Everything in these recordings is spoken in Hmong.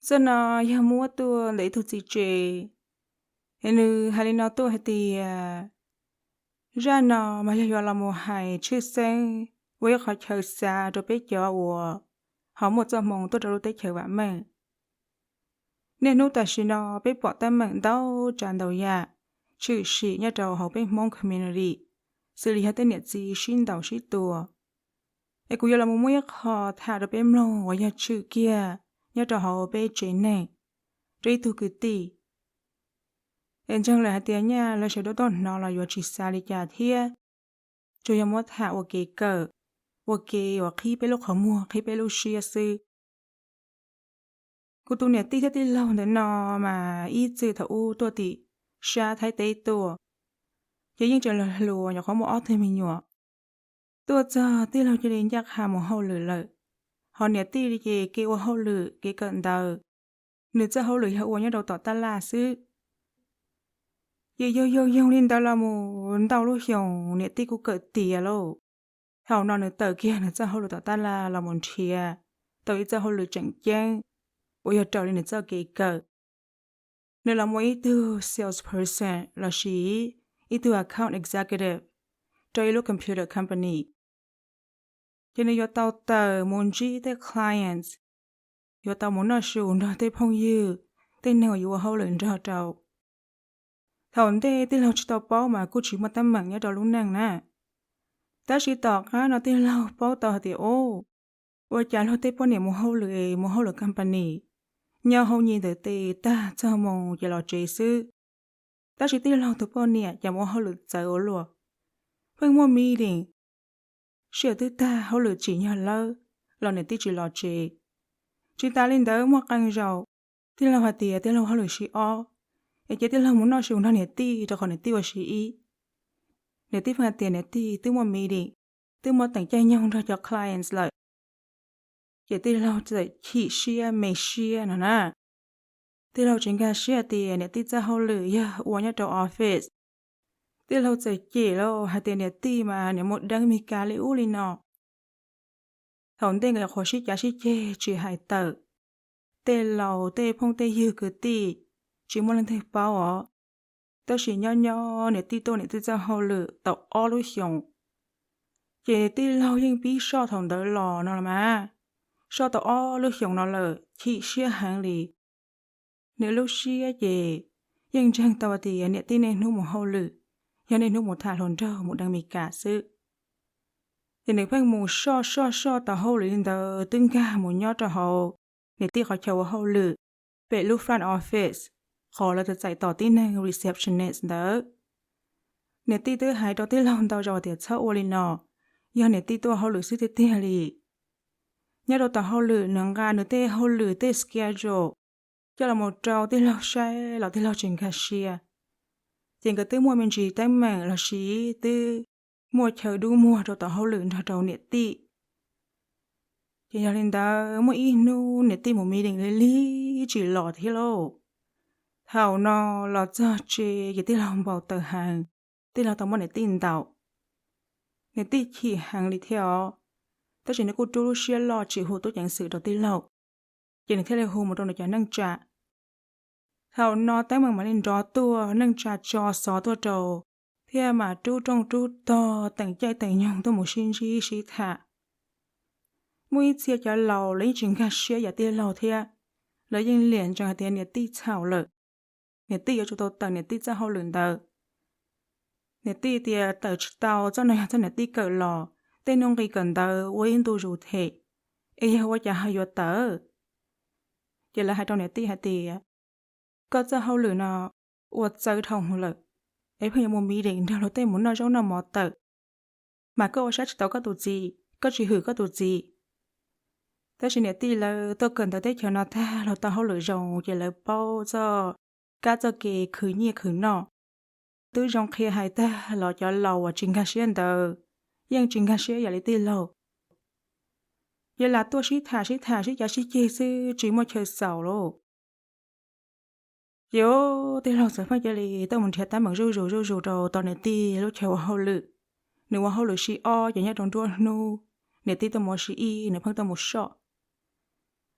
Zaj no yog muab tuaj ntawm ib tug txiv tsev, es nws hais li no tuaj hais tias, zaj no mas yog yuav los mus hais tshwj xeeb ua ib qhov chaw xav rau peb cov uas ho muaj txoj hmoo tuaj rau lub teb chaws vam meej. Niaj hnub tam sim no peb pom teeb meem ntau tsav ntau yam tshwm sim nyob rau hauv peb Hmoob community, xws li yog tej niam txiv sib ntaus sib tua. Es kuv yuav los mus muab ib qho tham rau peb mloog uas yog tshwm kiag nyob rau hauv peb tsev neeg, rau ib tug kwv tij. Es ntseeg lawm hais tias nyaj lawv sawv daws tuaj hnov los yuav tsis xav li cas thiab, tsuas yog muab tham ua kev kawm, ua kev uas qhib peb lub qhov muag qhib peb lub siab xwb. Kuv tus niam tij thiab tij laug ntawm no mas ib txwm thaum ub tuaj tim sab Thaib teb tuaj, ces yeej tseem los hluas nyuam qhuav muaj ob tug me nyuam. Tuaj txog tij laug cia li ncaj qha mus hauj lwm lawm, ho niam tij ces kev ua hauj lwm kev kawm ntawv, nws txoj hauj lwm yog ua nyob rau tom tab laj xwb. Ces yog yog yoog li ntawd los mus ntau lub xyoos niam tij kuj kawm tiav lauj. Thaum no nws tawm kiag nws txoj hauj lwm tom tab laj los mus nrhiav tau ib txoj hauj lwm tseem ceeb uas yog raws li nws txoj kev kawm. Nws los mus ib tug sales person los sis ib tug account executive rau ib lub computer company. Ces nws yuav tau tawm mus ntsib tej clients, yuav tau mus noj su nrog tej phooj ywg, tej neeg uas yuav ua hauj lwm nrog rau. Thaum ntej tij laug tsis tau paub mas kuj tsis muaj teeb meem nyob rau lub neej na. Tab sis tom qab no tij laug paub tau hais tias, o, ua cas luag tej poj niam mus hauj lwm, mus hauj lwm company, nyob hauv nyias ntawm tes tag txog moos ces los tsev xwb. Tab sis tij laug tus poj niam cas mus ua hauj lwm txawv ua luaj. Pheej muaj meeting, sij hawm twb tag hauj lwm tsim nyog lawb los niam tij tsis los tsev. Tsis tas li ntawd muaj qee zaus, tij laug hais tias tij laug hauj lwm shift off, es cia tij laug mus noj su nrog niam tij rau qhov niam tij ua shift ib. Niam tij pheej hais tias niam tij twb muaj meeting, twb muaj teem caij nyoog nrog cov clients lawm. Ces tij laug txawm chim siab me siab no na. Tij laug tsis nkag siab tias niam tij txoj hauj lwm yog ua nyob rau office. Tij laug txawm cem lauj hais tias niam tij mas niam mus deev Meskas li ub li no. Thaum ntej nkawd qhuav sib cav sib ceg tsis hais tawm, tej laus tej phooj tej ywg kwv tij tsis muaj leej twg paub os. Tab sis nyob nyob niam tij tuaj niam tij txoj hauj lwm tau ob lub xyoos, ces tij laug yeej pib soj thaum ntawd los no los mas. Soj tau ob lub xyoos no lawm chim siab heev li. Nws lub siab ces yeej ntseeg tau tias niam tij niaj hnub mus hauj lwm, yog niaj hnub mus tham hluas nraug mus deev Meskas xwb. Ces nws pheej mus soj soj soj tau hauj lwm li ntawd twb nkag mus nyob rau hauv niam tij qhov chaw ua hauj lwm, pem lub front office, qhov lawv txais tos tib neeg receptionist ntawd. Niam tij twb hais rau tij laug ntau zaus tias txhob ua li no, yog niam tij tuaj hauj lwm xwb tiag tiag li. Nyob rau tom hauj lwm nws nqa nws tej hauj lwm tej schedule coj los mus rau tij laug saib los tij laug tsis nkag siab. Ces nkawd twb muaj me ntsis teeb meem los sis twb muaj chaw dub muag rau tom hauj lwm nrog rau niam tij. Ces yog li ntawd muaj ib hnub niam tij mus meeting li lig tsis los thiab lauj. Thaum no los txog tsev ces tij laug npau taws heev, tij laug tau muab niam tij ntaus. Niam tij chim heev li thiab os, tab sis nws kuj rub lub siab loj tsis hu tub ceev xwm rau tij laug, ces nws thiaj li hu mus rau nws cov neej tsa. Thaum no teeb meem mam li nrov tuaj, neej tsa tso xov tuaj rau, thiab mas rub rooj rub tog teem caij teem nyoog tuaj mus sib ntsib sib tham. Muaj ib txhia cov laus lawv yeej tsis nkag siab yam tij laug thiab, lawv yeej liam ntsees hais tias niam tij txhaum lawm, niam tij yuav tsum tau tawm niam tij txoj hauj lwm ntawd. Niam tij tias tawm tsis tau, txoj no yog txoj niam tij kawm los, tej nuj nqis kawm ntawv ua ib ntu zus them, es yog ua cas ho yuav tawm? Ces lawv hais rau niam tij hais tias, koj txoj hauj lwm no ua txawv dhau lawm, es pheej yuav mus meeting nrog luag tej mus noj zaub noj mov tawm, mas koj ua saib tsis tau koj tus txiv, koj tsis hwm koj tus txiv. Tab sis niam tij lawv tuaj kawm ntawv teb chaws no tag los tau hauj lwm zoo ces lawv paub txoj kab txoj ke khwv nyiaj khwv noj. Twb zoo qhia hais tag los cov laus uas tsis nkag siab ntawd yeej tsis nkag siab yam li tij laug. Ces lam tuaj sib tham sib tham sib cav sib ceg xwb tsis muaj chaw xaus lauj. Ces tij laug txawm pheej cia li tuaj mus nrhiav teeb meem zuj zus zuj zus rau tom niam tij lub chaw ua hauj lwm. Nws ua hauj lwm shift off ces nyob rau nruab hnub, niam tij tuaj mus ua shift ib nws pheej tuaj mus soj.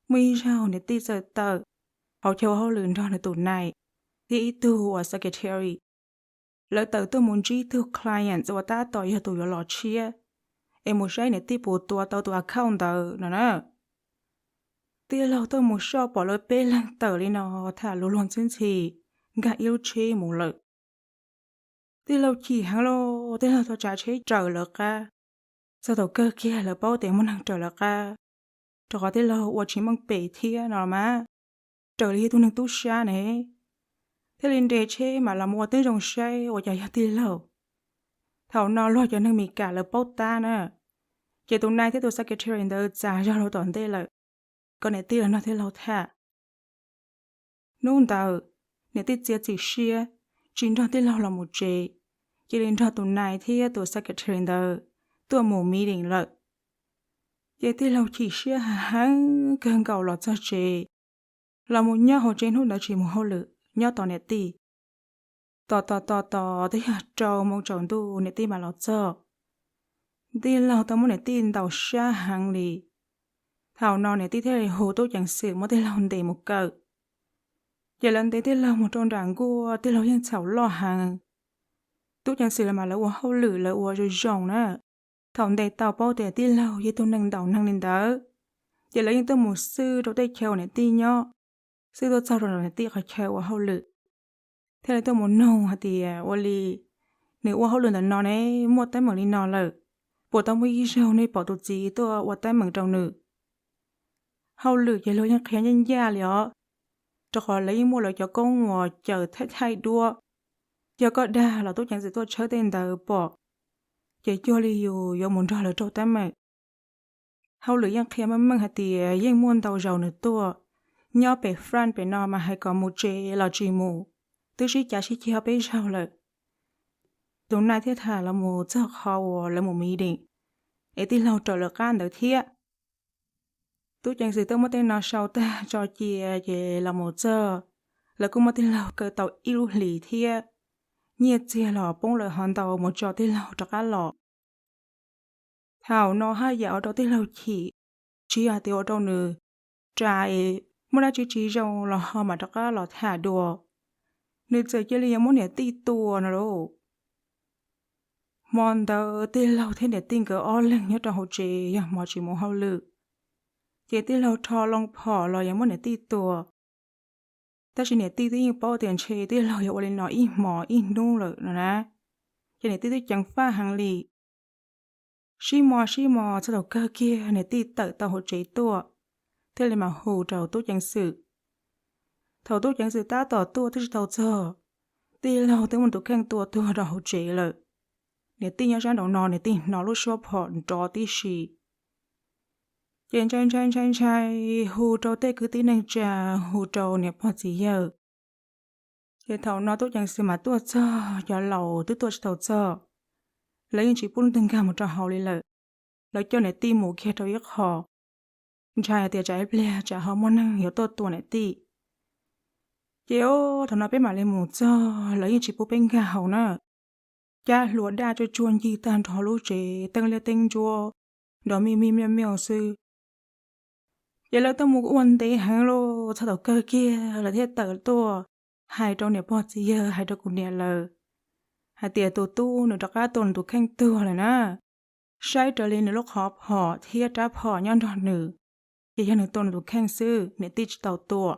Muaj ib zaug niam tij txawm tawm, hauv chaw ua hauj lwm nrog nws tus nai thiab ib tug uas secretary. Lawv tawm tuaj mus ntsib tug client uas tab tom yog tus yuav los tshiab, es mus saib niam tij puas tua tau tus account ntawd no na. Tij laug tuaj mus soj pom lawv peb leeg tawm li no, tham luag luag ntxhi ntxhi, nkag ib lub tsheb mus lawm. Tij laug chim heev lauj, tij laug tau tsav tsheb raws lawv qab. Txog thaum kawg kiag lawv paub tias muaj neeg raws lawv qab, rau qhov tij laug ua tsis meej pem thiab no los mas, raws li yog tus neeg tub sab ne, thiaj li nres tsheb mam los mus ua tib zoo saib ua cas yog tij laug. Thaum no luag cov neeg Meskas lawv paub tab na, ces tus nai thiab tus secretary ntawd txav zog rau tom ntej lawm, kom niam tij los nrog tij laug tham. Hnub ntawd, niam tij txiav txim siab tsis nrog tij laug los mus tsev, cia li nrog tus nai thiab tus secretary ntawd tuaj mus meeting lawm. Ces tij laug chim siab heev kawg nkaus los txog tsev, los mus nyob hauv tsev hnub ntawd tsis mus hauj lwm, nyob tos niam tij. Tos tos tos tos twb yog rau moo tsaus ntuj niam tij mam los txog. Tij laug tau muab niam tij ntaus sab heev li. Thaum no niam tij thiaj li hu tub ceev xwm muab tij laug ntes mus kaw. Ces lawv ntes tij laug mus rau nram nkuaj, tij laug yeej txhaum loj heev. Tub ceev xwm los mas lawv ua hauj lwm lawv ua zoo zoo na. Thaum ntes tau paub tias tij laug yog tus neeg ntaus neeg li ntawd, ces lawv yeej tuaj mus xwb rau tej chaw uas niam tij nyob, xwb tuaj txog rau niam tij qhov chaw ua hauj lwm, thiaj li tuaj mus nug hais tias ua li nws ua hauj lwm ntawm no ne, muaj teeb meem li no lawm, puas tau muaj ib zaug nej pom tus txiv tuaj ua teeb meem rau nws? Hauj lwm ces luag yeej qhia ncaj ncaj li os, rau qhov lawv yeej muaj lawv cov koob uas cawm thaij thaij duab. Yog koj dag los tub ceev xwm tuaj tshawb tej ntawd pom, ces cuag li yus yuav mus nrog lawv raug teeb meem. Hauj lwm yeej qhia meej meej hais tias yeej muaj ntau zaus nws tuaj, nyob pem front pem no mas hais kom mus tsev los tsis mus, twb sib cav sib ceg peb zaug lawm. Tus nai thiaj tham los mus txog qhov uas lawv mus meeting, es tij laug raws lawv qab ntawd thiab. Tub ceev xwm tuaj muab tej no sau tag tso cia ces los mus txog, lawv kuj muab tij laug kaw tau ib lub hlis thiab, nyiaj txiag los poob lawm hov ntau mus tso tij laug rov qab los. Thaum no haj yam ua rau tij laug chim, tsis yog tias ua rau nws ras es muaj dab tsi tsis zoo los ho mam rov qab los tham dua. Nws txawm cia li yuav muab niam tij tua no lauj. Hmo ntawd tij laug thiab niam tij nkawd ob leeg nyob rau hauv tsev yog hmo tsis mus hauj lwm, ces tij laug rho loo phom los yuav muab niam tij tua. Tab sis niam tij twb yeej paub tias ntshe tij laug yuav ua li no ib hmos ib hnub lawm no na, ces niam tij twb ceev faj heev li. Sib mos sib mos txog thaum kawg kiag niam tij tawm tau hauv tsev tuaj, thiaj li mam hu rau tub ceev xwm. Thaum tub ceev xwm tab tom tuaj twb tsis tau txog, tij laug twb muab tus kheej tua tuag rau hauv tsev lawm. Niam tij nyob sab nraum no niam tij hnov lub suab phom nrov tib si, ces ntshai ntshai ntshai ntshai hu rau tej kwv tij neej tsa, hu rau niam pog txiv yawg. Ces thaum no tub ceev xwm mas tuaj txog, cov laus twb tuaj tsis tau txog, lawv yeej tsis pub leej twg nkag mus rau hauv li lawm. Lawv coj niam tij mus kiag rau ib qho, ntshai hais tias tsam ib pliag tsam ho muaj neeg yuav tuaj tua niam tij. Ces thaum no peb mam li mus txog, lawv yeej tsis pub peb nkag hauv na. Cab hlua daj tsuag tsuag ncig tag nrho lub tsev, teeb liab teeb ntsuab nrov mij mij miaj miaj xwb. Ces lawv tuaj mus ua ntev heev lauj, txog thaum kawg kiag lawv thiaj tawm tuaj hais rau niam pog txiv yawg, hais rau kuv niam lawv hais tias tus tub nws rov qab tua nws tus kheej tuag lawm na. Saib raws li nws lub qhov phom thiab rab phom nyob nrog nws, ces yog nws tua nws tus kheej xwb, niam tij tsis tau tua.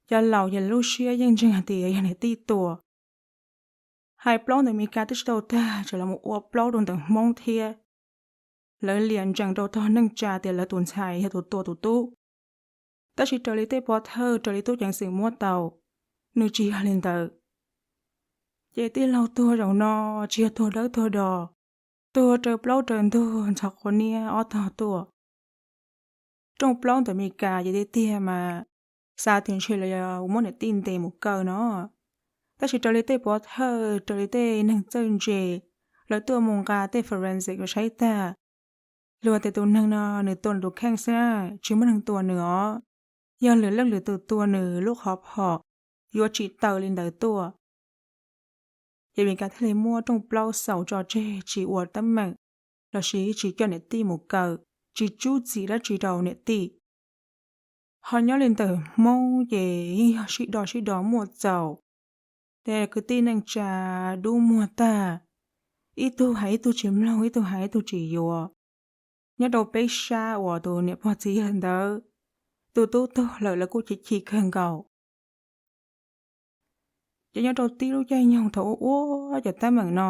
Cov laus ces lub siab yeej ntseeg hais tias yog niam tij tua. Hais plaub ntawm Meskas twb tsis tau tag, tseem los mus ua plaub rau ntawm Hmoob thiab. Lawv liam ntsees rau tog neej tsa tias lawv tus ntxhais yog tus tua tus tub. Tab sis raws li tej pov thawj, raws li tub ceev xwm muab tau, nws tsis yog li ntawd. Ces tij laug tuag zaum no tsis yog tuag dawb tuag do, tuag raws plaub raws ntug ntxhov quav niab ob tog tuaj. Rooj plaub ntawm Meskas ces tiag tiag mas xav tias ntshe lawv muab niam tij ntes mus kaw no. Tab sis raws li tej pov thawj, raws li tej neeg txawj ntse, lawv tuaj mus nqa tej forensic los saib tag, luag tias tus neeg no nws tua nws tus kheej xwb, tsis muaj neeg tua nws os. Yog lwm leej lwm tus tua nws lub qhov phom, yuav tsis tawm li ntawd tuaj. Ces Meskas thiaj li muab rooj plaub xaus tso tseg tsis ua teeb meem, lossis tsis coj niam tij mus kaw, tsis tsub txim dab tsi rau niam tij. Ho nyob li ntawm Hmoob ces yeej yog sib do sib do muaj txaus, ces kwv tij neej tsa dub muag tag, ib tug hais ib tug tsis mloog, ib tug hais ib tug tsis yuav. Nyob rau peb sab uas tus niam pog txiv yawg ntawd, tus tub tuag lawm lawv kuj chim chim kawg nkaus. Ces nyob rau tib lub caij nyoog thaum ub ua cov teeb meem no,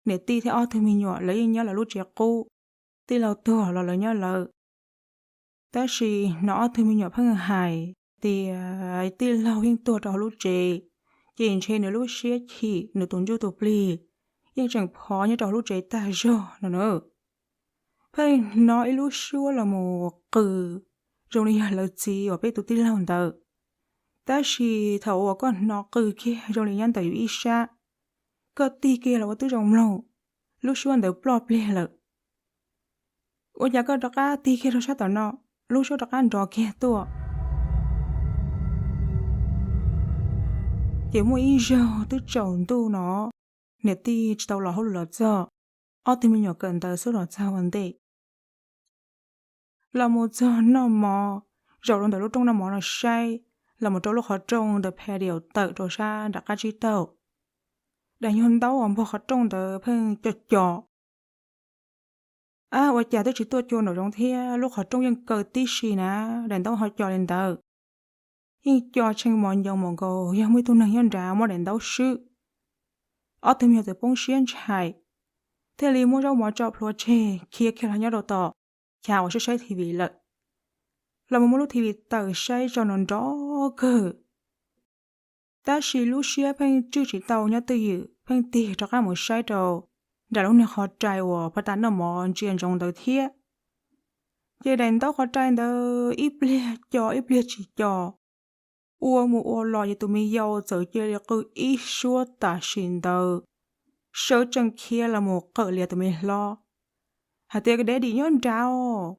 niam tij thiab ob tug me nyuam lawv yeej nyob lawv lub tsev qub, tij laug tuag los lawv nyob lawv. Tab sis hnov ob tug me nyuam pheej hais tias tij laug yeej tuag rau hauv lub tsev, ces ntshe nws lub siab chim, nws tus ntsuj tus plig yeej tseem phov nyob rau hauv lub tsev tag zog no na. Pheej hnov ib lub suab los mus qw zoo li yog lawv txiv uas peb tus tij laug ntawd. Tab sis thaum uas koj hnov qw kiag zoo li nyob ntawm yus ib sab, koj tig kiag los ua twb zoo mloog, lub suab ntawd ploj pliag lawm. Ua cas koj rov qab tig kiag rau sab tom no, lub suab rov qab nrov kiag tuaj. Ces muaj ib zaug twb tsaus ntuj no, niam tij tsis tau los hauj lwm los txog, ob tug me nyuam kawm ntawv xwb los txog ua ntej. Los mus txog noj mov, zaum rau ntawm lub rooj noj mov no saib, los mus rau lub qhov rooj ntawm patio tawm rau sab nram qab tsib taug. Daim nyuag ntaub uas npog qhov rooj ntawd pheej co co. Ab, ua cas twb tsis tuaj cua nraum zoov thiab, lub qhov rooj yeej kaw tib si na, daim ntaub ho co li ntawd. Yeej co tshee mos ncaus mus nkaus yog muaj ib tug neeg nyob nrad muab daim ntaub swb. Ob tug me nyuam txawm poob siab ntshai, thiaj li muab zaub mov tso plhuav tseg khiav kiag los nyob rau tom chav uas saib saib T V lawm. Los mus muab lub T V tawm saib tso nrov nrov kawg. Tab sis lub siab pheej tswj tsis tau nyob twj ywm, pheej tig rov qab mus saib rau nram lub niag qhov rai uas pov tas noj mov ntsia ntsoov ntawd thiab. Ces daim ntaub qhov rai ntawd ib pliag co ib pliag tsis co, ua mus ua los ces tus me yau txawm cia li qw ib suab tam sim ntawd, sawv tsees khiav los mus qawm lias tus me hlob hais tias, Daddy nyob nrad os.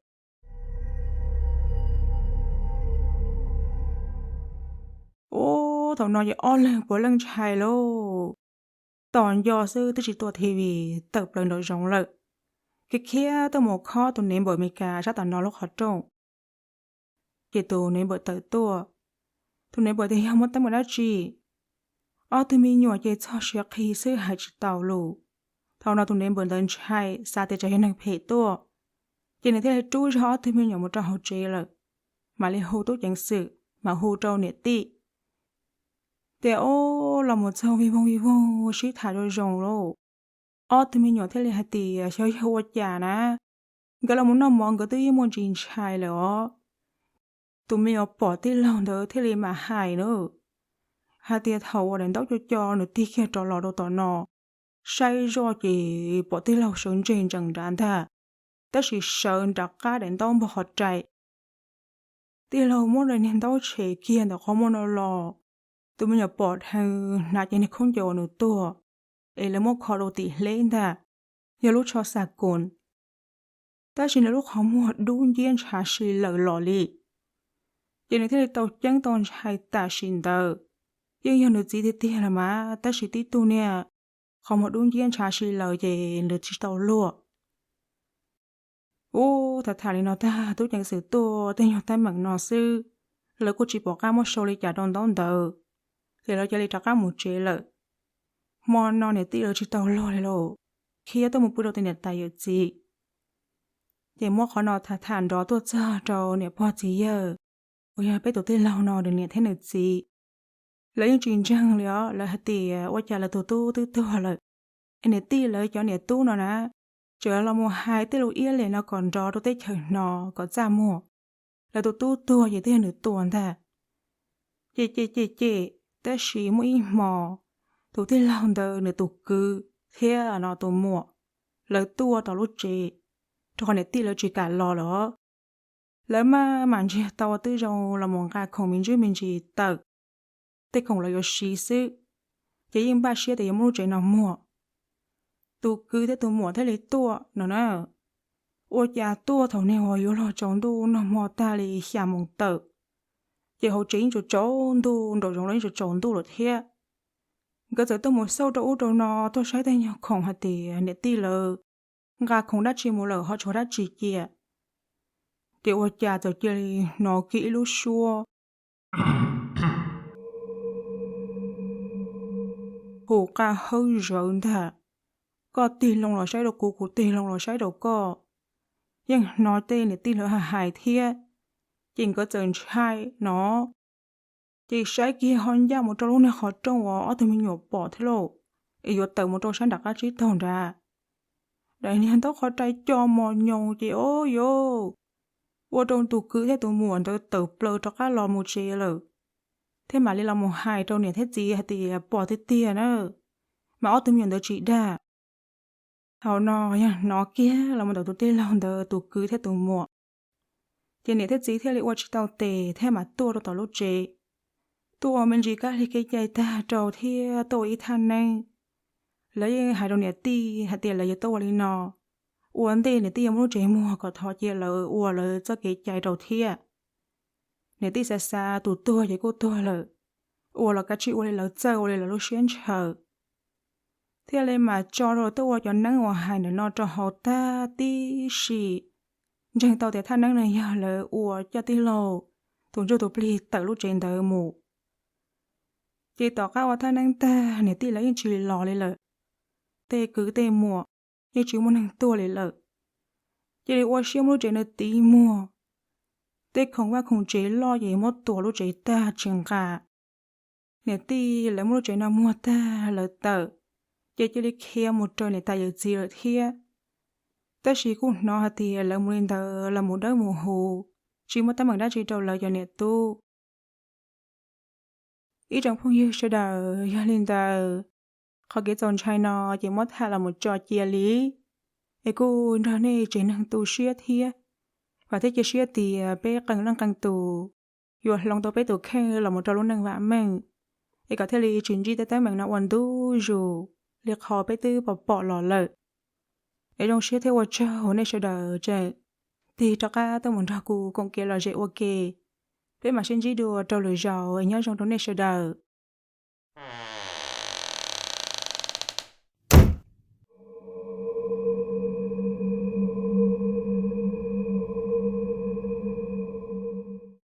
Ub, thaum no ces ob leeg puav leej ntshai lauj. Tos nco xwb twb tsis tua T V, tawm plaws nraum zoov lawm, khiav khiav tuaj mus khob tus neighbor Amelikas sab tom no lub qhov rooj. Ces tus neighbor tawm tuaj, tus neighbor tias yog muaj teeb meem dab tsi. Ob tug me nyuam ces txog siav qhi xwb hais tsis tau lus. Thaum no tus neighbor ntawd ntshai xav tias tsam yog neeg phem tuaj, ces nws thiaj li rub zog ob tug me nyuam mus rau hauv tsev lawm, mam li hu tub ceev xwm, mam hu rau niam tij. Tias, Ub, los mus txog vij voog vij voog sib tham zoo zoo lauj. Ob tug me nyuam thiaj li hais tias xyov yog ua cas na, nkawd los mus noj mov nkawd twb yeej muaj ntsis ntshai lawm os. Tus me nyuam pom tij laug ntawd thiaj li mam hais na, hais tias thaum uas daim ntaub co co nws tig kiag rov los rau tom no, saib zoj ces pom tij laug sawv ntseg ntsees nrad ntag, tab sis sawv nram qab daim ntaub npog qhov rai. Tij laug muab daim niag ntaub tshem kiag ntawm qhov muag no los, tus me nyuam pom dheev hnav cev niag khaub ncaws uas nws tuag es lawv muab kho rau tim hleb ntag, yog lub tsho xa koos, tab sis nws lub qhov muag dub nciab ntshav si lawm los li. Ces nws thiaj li tau ceeb tau ntshai tam sim ntawd. Yeej yog nws txiv tiag tiag los mas, tab sis tib tug niag qhov muag dub nciab ntshav si lawm ces nws tsis tau luag. Ub, tham tham li no tag tub ceev xwm tuaj tej nyuag teeb meem no xwb, lawv kuj tsis pom qab muab sau li cas rau ntaub ntawv, ces lawv cia li rov qab mus tsev lawm. Hmo no niam tij lawv tsis tau luag li lauj, khiav tuaj mus pw rau tim niam tais yawm txiv. Ces muab qhov no tham tham nrov tuaj txog rau niam pog txiv yawg, uas yog peb tus tij laug no nws niam thiab nws txiv. Lawv yeej tsis ntseeg li os, lawv hais tias ua cas lawv tus tub twb tuag lawm, es niam tij lawv cov niam tub no na, tseem los mus hais tej lus iab lem no kom nrov rau teb chaws hnov kom txaj muag. Lawv tus tub tuag ces twb yog nws tua ntag. Ces ces ces ces, tab sis muaj ib hmo, tus tij laug ntawd nws tus kwv thiab no tus muam, lawv tuaj tom lub tsev, rau qhov niam tij lawv tsis kam los lawm. Lawv maj mam ntsiag tau twb zoo los mus nqa khoom me ntsis me ntsis tawm, tej khoom lawv yuav siv xwb, ces yeej npaj siab tias yuav muab lub tsev no muag. Tus kwv thiab tus muam thiaj li tuaj no na. Ua cas tuaj thaum niag uas yuav luag tsaus ntuj noj hmo tag li xya moos tawm, ces hauv tsev yeej tsaus tsaus ntuj, nraum zoov los yeej tsaus tsaus ntuj lawm thiab. Nkawd txawm tuaj mus xauj rau ub rau no, tuaj saib tej nyuag khoom hais tias niam tij lawv nqa khoom dab tsi mus lawm ho tshuav dab tsi cia. Ces ua cas txawm cia li hnov kiag ib lub suab hu qa hawb zawv ntag. Koj tig loo los saib rau kuv, kuv tig loo los saib rau koj. Yeej hnov tej niam tij lawv hais hais thiab, ces nkawd txawm ntshai no. Ces saib kiag ho ncaj mus rau lub niag qhov rooj uas ob tug me nyuam pom thiab lauj, es yuav tawm mus rau sab nram qab tsib taug nrad. Daim niag ntaub qhov rai co mos nyoos ces o yos, ua rau tus kwv thiab tus muam ntawd tawm plaws rov qab los mus tsev lawm, thiab mam li los mus hais rau niam thiab txiv hais tias pom tiag tiag na, mas ob tug me nyuam ntawd tsis dag. Thaum no yog hnov kiag los mus ntawm tus tij laug ntawd tus kwv thiab tus muam, ces niam thiab txiv thiaj li ua tsis tau tes thiab mam tuaj rau tom lub tsev. Tuaj ua me ntsis kab lig kev cai tag rau thiab tuaj ua ib thaj neeb. Lawv yeej hais rau niam tij hais tias lawv yuav tuaj ua li no, ua ntej niam tij yuav muab lub tsev muag kom thov cia lawv ua lawv txoj kev cai rau thiab. Niam tij xav xav tus tuag ces kuj tuag lawm, ua los kav tsij ua li lawv txawj, ua li lawv lub siab ntshaw. Thiaj li mas tso rau tuaj ua cov neeb uas hais ntawm no rau hauv tag tib si. Ntseeg tau tias thaj neeb no yog lawv ua coj tij laug tus ntsuj tus plig tawm lub tsev ntawd mus. Ces tom qab ua thaj neeb tag, niam tij lawv yeej tsis los li lawm. Tej kwv tej muam yeej tsis muaj neeg tuaj li lawm. Cia li ua siab muab lub tsev ntawd tiv muag. Tej khoom vaj khoom tsev loj ces muab tuav lub tsev tag tsis nqa. Niam tij lawv muab lub tsev no muag tag lawv tawm, ces cia li khiav mus raws niam tais yawm txiv lawm thiab. Tab sis kuj hnov hais tias lawv mus li ntawd los mus dawb mus huv, tsis muaj teeb meem dab tsi rau lawv cov niam tub. Ib tsoom phooj ywg sawv daws, yog li ntawd, qhov kev txaus ntshai no ces muab tham los mus tso cia li, es kuj nrog nej tsev neeg tu siab thiab, vam thiab cia siab tias peb qee leej qee tus yuav hloov tau peb tus kheej los mus rau lub neej vam meej, es kom thiaj li tsis ntsib tej teeb meem no ua ntu zus li qhov peb twb pom pom los lawm. Es zoo siab thiab ua tsaug nej sawv daws tseem tig rov qab tuaj mus nrog kuv koom kev lom zem ua ke. Peb mam sib ntsib dua rau lwm zaus, es nyob zoo rau nej sawv daws.